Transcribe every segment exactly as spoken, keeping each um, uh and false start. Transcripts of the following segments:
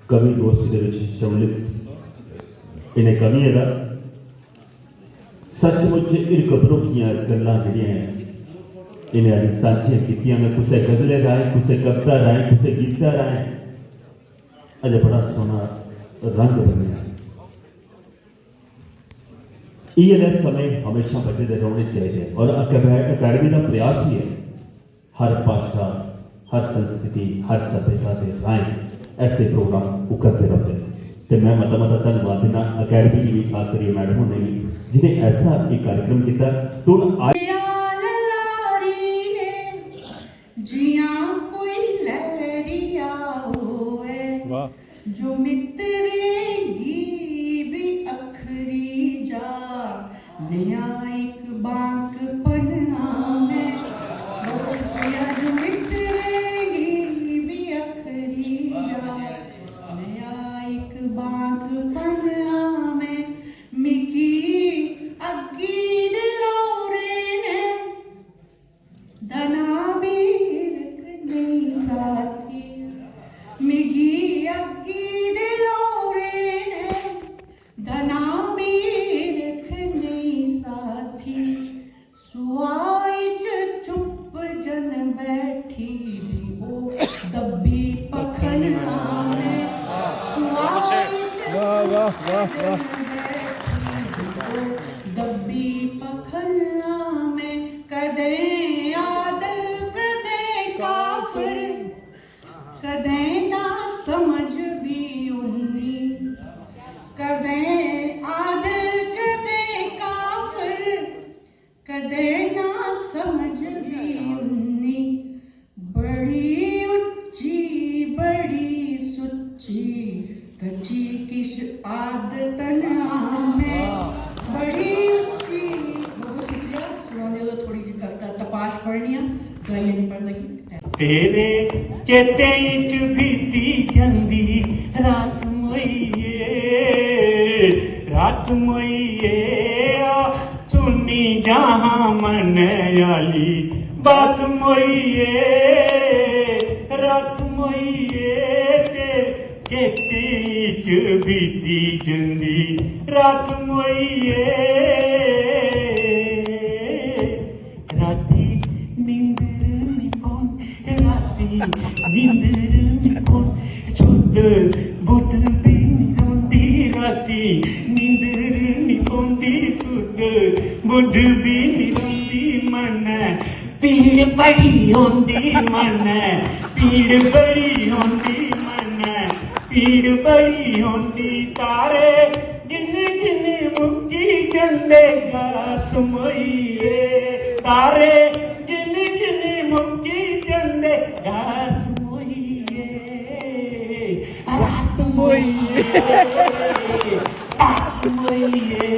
कवि गोष्ठी दे विच सम्मिलित इ'नें कवियें दा सचमुच हिरख भरोखियां गल्लां जेह्ड़ियां न, इ'नें अज्ज सांझियां कीतियां न। कुसै गजलै राहें, कुसै कविता राहें, कुसै गीता राहें अज्ज बड़ा सोह्ना रंग बन्नेआ। इ'यै नेह् समें हमेशा बचे दे रौह्ने चाहिदे और अकैड-, अकैडमी दा प्रयास बी ऐ हर भाशा, हर संस्कृति, हर सभ्यता दे राहें ऐसे प्रोग्राम ओह् करदे रौंह्दे न। ते में मता मता धन्नवाद दिन्ना अकैडमी गी बी, खास करियै मैडम होरें गी, जि'नें ऐसा इक कार्यक्रम कीता। ते हून अज्ज जियां कोई लैरिया होऐ, वाह। जो मित्तरें गी बी अखरी जा। नेहा इक बांकपन आं में, बहुत शुक्रिया। जो मित्तरें गी बी अखरी जा। नेहा इक बांकपन आं में, मिगी अग्गी दे लौरे ने दना बी रख नेईं साथी, मिगी अग्गी दे लौरे ने दना बी रख नेईं साथी। सुआई च चुप जन बैठी दी ओ दब्बी पखन आं में। सुआई च वाह, वाह, वाह, वाह। चुप जन बैठी दी ओ दब्बी पखन आं में। कदें आदल कदें काफर, कदें ना समझ बी उन्नी। कदें आदल कदें काफर, कदें ना समझ बी उन्नी। बड़ी उच्ची बड़ी सुच्ची कच्ची किश आदतन आं में। बड़ी उच्ची। बहुत शुक्रिया। सुनाने दा थोड़ी जी कविता तपाश पढ़नी आं, गाइयै नहीं पढ़ लगी। तेरे चेतें च बीती जंदी रात मोइये, रात मोइये, आ सुनी जां मनै आली बात मोइये, रात मोइये, तेरे चेतें च बीती जंदी रात मोइये। राती नींदर नी पौंदी, राती नींदर नी पौंदी, सुध बुध बी नी रौंदी। राती नींदर नी पौंदी, सुध बुध बी नी रौंदी। मनै पीड़ बड़ी होंदी, मनै पीड़ बड़ी होंदी, मनै पीड़ बड़ी होंदी। तारे जिन जिन मुक्की जंदे गास मोइये, तारे जिन जिन मुक्की जंदे गास मोइये। रात मोइये, रात मोइये।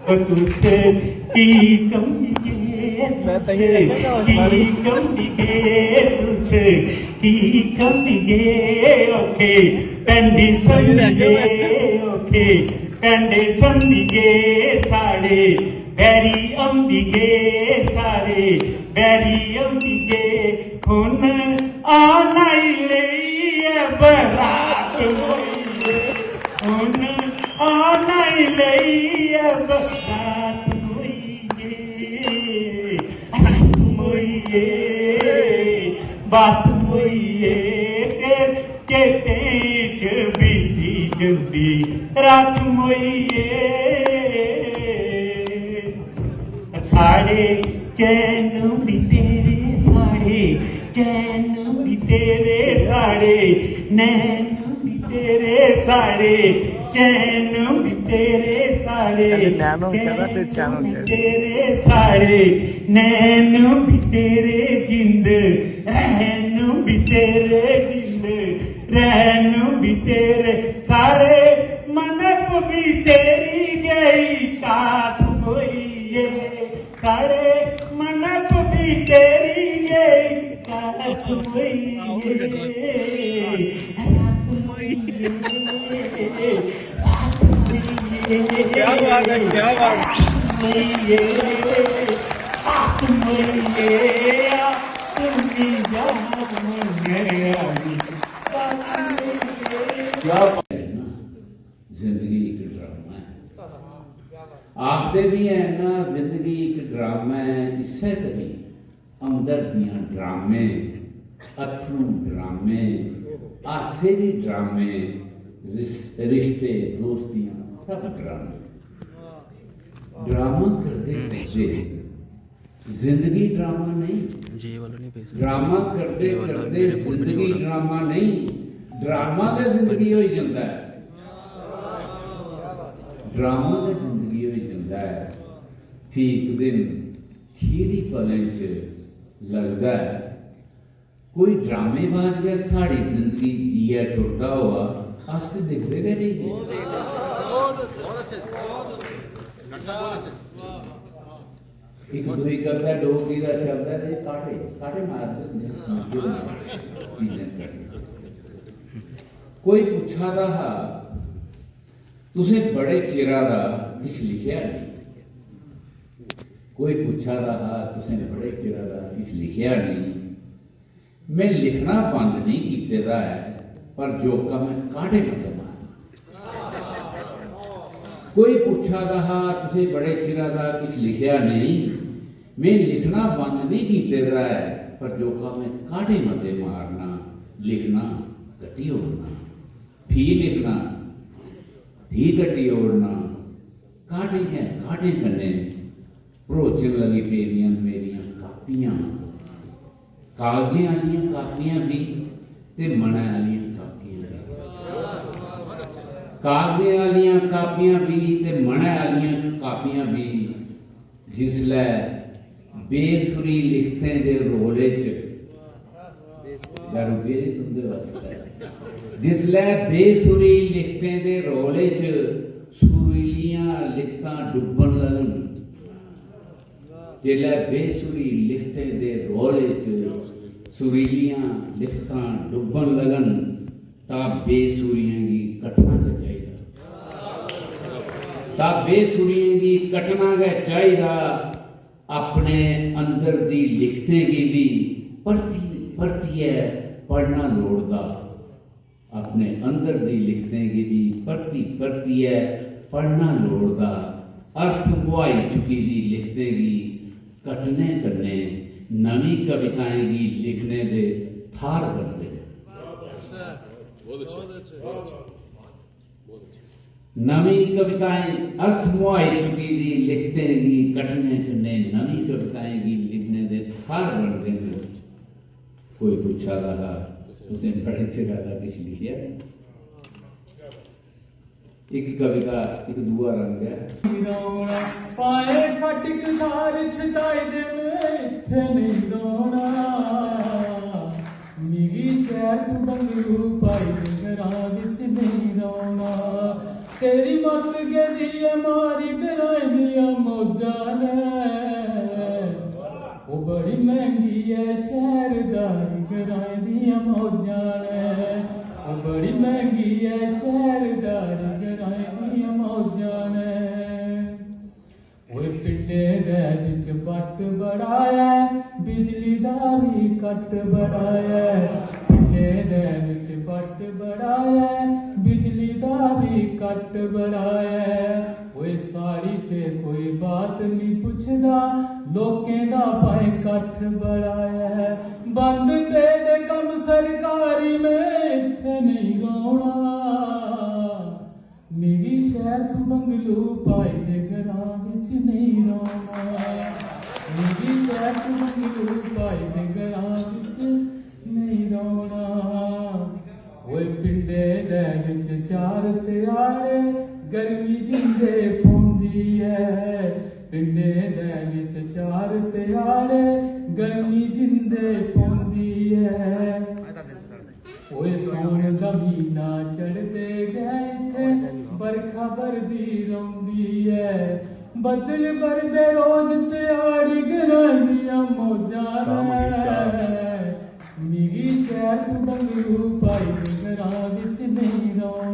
ओ तुस की कमी गे, तुस की कमी गे, तुस की कमी गे, ओके टंडी समझी गे, ओके टंडी समझी गे, साढ़े बैरी अंबी गे, साढ़े बैरी अंबी गे। हुन आना ही लेइयै बरात मोइये, हुन आना ही लेइयै बरात मोइये, रात मोइये, बात मोइये, ते चेतें च बीती जंदी रात मोइये। साढ़े चैन बी तेरे, साढ़े चैन बी तेरे, साढ़े नैन बी तेरे, साढ़े चैन बी तेरे, साढ़े चैन बी तेरे, साढ़े नैन बी तेरे, जिंद रैन बी तेरे, जिंद रैन बी तेरे, साढ़े मनप बी तेरी गई तास मोइये। साढ़े मनप बी तेरी गई तास मोइये। रात मोइये, रात मोइये। क्या बात है, क्या बात है। रात मोइये, रात मोइये, आ सुनी जा मनै आली। जिंदगी इक ड्रामा ऐ। आखदे बी हैन ना, जिंदगी इक ड्रामा ऐ। इस्सै करी हमदर्दियां ड्रामे, अत्थरूं ड्रामे, हासे बी ड्रामे, रिस-, रिश्ते दोस्तियां सब ड्रामे। ड्रामा करदे करदे जिंदगी ड्रामा नहीं। ड्रामा करदे करदे जिंदगी ड्रामा नहीं, ड्रामा गै जिंदगी होई जंदा ऐ। ड्रामा गै जिंदगी होई जंदा ऐ। फ्ही इक दिन खीरी पलें च लगदा ऐ, कोई ड्रामेबाज गै साढ़ी जिंदगी जियै टुरदा होआ, अस ते दिखदे गै रेही गे। इक दूई कविता डोगरी दा शब्द ऐ ते काटे, काटे मारदे होंदे हे, चीजें कन्नै। कोई पुच्छा दा हा, "तुसें बड़े चिरा दा किश लिखेआ नेईं।" कोई पुच्छा दा हा, "तुसें बड़े चिरा दा किश लिखेआ नेईं।" में लिखना बंद नेईं कीते दा ऐ, पर जोका में काटे मते मारना। कोई पुच्छा दा हा, "तुसें बड़े चिरा दा किश लिखेआ नेईं।" में लिखना बंद नेईं कीते दा ऐ, पर जोका में काटे मते मारना, लिखना कट्टी ओड़ना, फ्ही लिखना, फ्ही कट्टी ओड़ना। काटे गै काटे कन्नै भरोचन लगी पेदियां न मेरियां कापियां। कागजें आह्लियां कापियां बी ते मनै आह्लियां कापियां बी। कागजें आह्लियां कापियां बी ते मनै आह्लियां कापियां बी। जिसलै बेसुरी लिखतें दे रोले च, यार, रुके जी तुं'दे वास्तै। जिसलै बेसुरी लिखतें दे रोले च सुरीलियां लिखतां डुब्बन लगन, जिसलै बेसुरी लिखतें दे रोले च सुरीलियां लिखतां डुब्बन लगन, तां बेसुरियें गी कट्टना गै चाहिदा। तां बेसुरियें गी कट्टना गै चाहिदा। अपने अंदर दी लिखतें गी बी परती-, परतियै पढ़ना लोड़दा। अपने अंदर दी लिखतें गी बी परती-, परतियै पढ़ना लोड़दा। अर्थ मुहाई चुकी दी लिखतें गी कट्टने कन्नै नमीं कविताएं गी लिखने दे थाह्र बनदे न। नमीं कविताएं अर्थ मुहाई चुकी दी लिखतें गी कट्टने कन्नै नमीं कविताएं गी लिखने दे थाह्र बनदे न। कोई पुच्छा दा हा, "तुसें बड़े चिरा दा किश लिखेआ?" इक कविता, इक दूआ रंग ऐ। पाए खट कसार छटाई दे, में इत्थै नेईं रौह्ना। मिगी शैह्र तू बंगलू पाई दे, ग्रां बिच नेईं रौह्ना। तेरी मत गेदी ऐ मारी, ग्राएं दियां मौजां न। ओ बड़ी मैंह्गी ऐ शैह्रदारी, ग्राएं दियां मौजां न। ओ बड़ी मैंह्गी ऐ शैह्रदारी, ग्राएं दियां मौजां न। ओए पिंडे दे बिच बट्ट बड़ा ऐ, बिजली दा बी कट्ट बड़ा ऐ। पिंडे दे बिच बट्ट बड़ा ऐ, बिजली दा बी कट्ट बड़ा ऐ। ओए सारी ते कोई बात निं पुछदा, लोकें दा भाएं कट्ठ बड़ा ऐ। बंद पेदे कम्म सरकारी, में इत्थै नेईं रौह्ना। मिगी शैह्र तू बंगलू पाई दे, ग्रां बिच नेईं रौह्ना। मिगी शैह्र तू बंगलू पाई दे, ग्रां बिच नेईं रौह्ना। ओए पिंडे दे बिच चार तेहार, गर्मी जिंदे पौंदी ऐ। पिंडे दे बिच चार तेहार, गर्मी जिंदे पौंदी ऐ। ओए सौन दा म्हीना चढ़दे गै इत्थै बरखा बरदी रौंह्दी ऐ। बद्दल बरदे रोज, ध्याड़ी ग्राएं दियां मौजां न। मिगी शैह्र तू बंगलू पाई दे, ग्रां बिच नेईं रौह्ना।